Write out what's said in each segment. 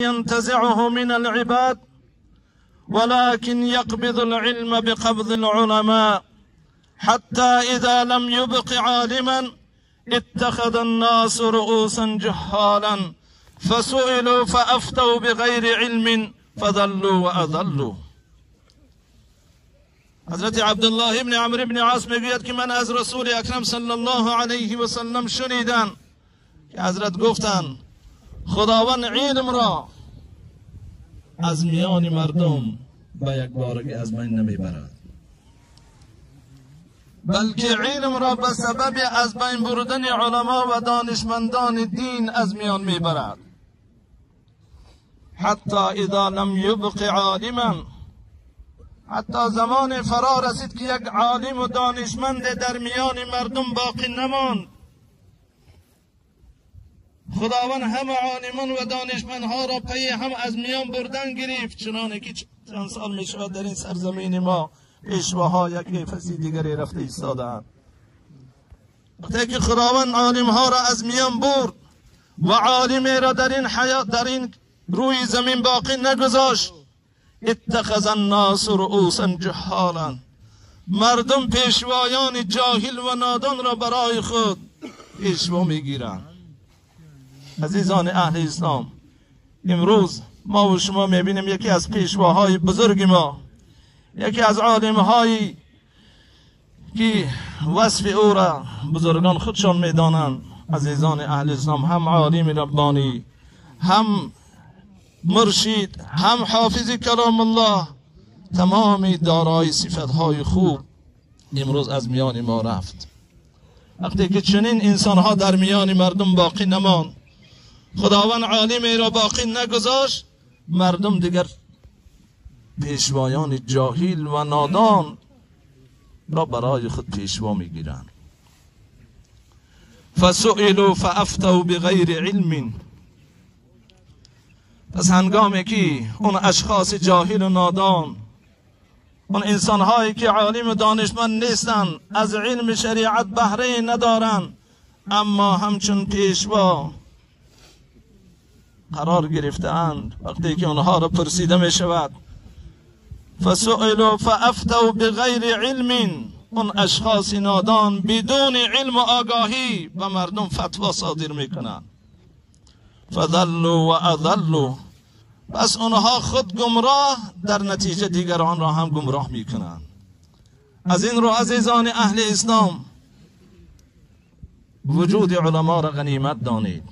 ينتزعه من العباد ولكن يقبض العلم بقبض العلماء حتى إذا لم يبق عالما اتخذ الناس رؤوسا جهالا فسئلوا فأفتوا بغير علم فضلوا وأضلوا. حضرت عبدالله ابن عمرو بن عاص میگوید که من از رسول اکرم صلی الله علیه و سلم شنیدم که حضرت گفتند خداوند علم را از میان مردم به یک بارگی از بین نمیبرد، بلکه علم را به سبب از بین بردن علما و دانشمندان دین از میان میبرد. حتی اذا لم یبق عالما، حتی زمان فرا رسید که یک عالم و دانشمند در میان مردم باقی نماند، خداوند همه عالمان و دانشمندها را پی هم از میان بردن گرفت، چنانه که چند سال می شود در این سرزمین ما پیشواها یک فسی دیگری رفته ایستاده‌اند. وقتی که خداوند عالمها را از میان برد و عالمی را در این حیات در این روی زمین باقی نگذاشت، اتخذ الناس رؤوسا جهالا، مردم پیشوایان جاهل و نادان را برای خود پیشوا میگیرند. عزیزان اهل اسلام، امروز ما و شما میبینیم یکی از پیشواهای بزرگ ما، یکی از عالمهایی که وصف او را بزرگان خودشان میدانند، عزیزان اهل اسلام، هم عالم ربانی، هم مرشید، هم حافظ کلام الله، تمام دارای صفتهای خوب امروز از میان ما رفت. وقتی که چنین انسانها در میان مردم باقی نماند، خداوند عالمی را باقی نگذاشت، مردم دیگر پیشوایان جاهل و نادان را برای خود پیشوا میگیرند. فسئلوا فافتوا بغیر علم. پس هنگامی که اون اشخاص جاهل و نادان، اون انسانهایی که عالم و دانشمند نیستند، از علم شریعت بهره ندارند، اما همچون پیشوا قرار گرفته‌اند، وقتی که آنها را پرسیده می شود فسئلوا فافتوا بغیر علم، اون اشخاص نادان بدون علم و آگاهی به مردم فتوا صادر میکنند. فضلوا و اضلوا، پس آنها خود گمراه، در نتیجه دیگران را هم گمراه میکنند. از این رو عزیزان اهل اسلام، وجود علما را غنیمت دانید.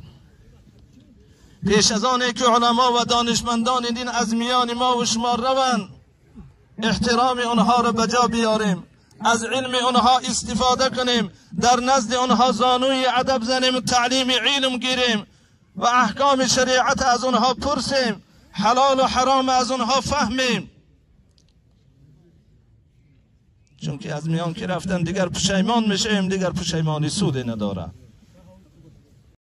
پیش از آن که علما و دانشمندان دین از میان ما و شما روند، احترام آنها را به جا بیاریم، از علم آنها استفاده کنیم، در نزد آنها زانوی ادب زنیم، تعلیم علم گیریم و احکام شریعت از آنها پرسیم، حلال و حرام از آنها فهمیم. چون که از میان که رفتن دیگر پشیمان میشیم، دیگر پشیمانی سودی نداره.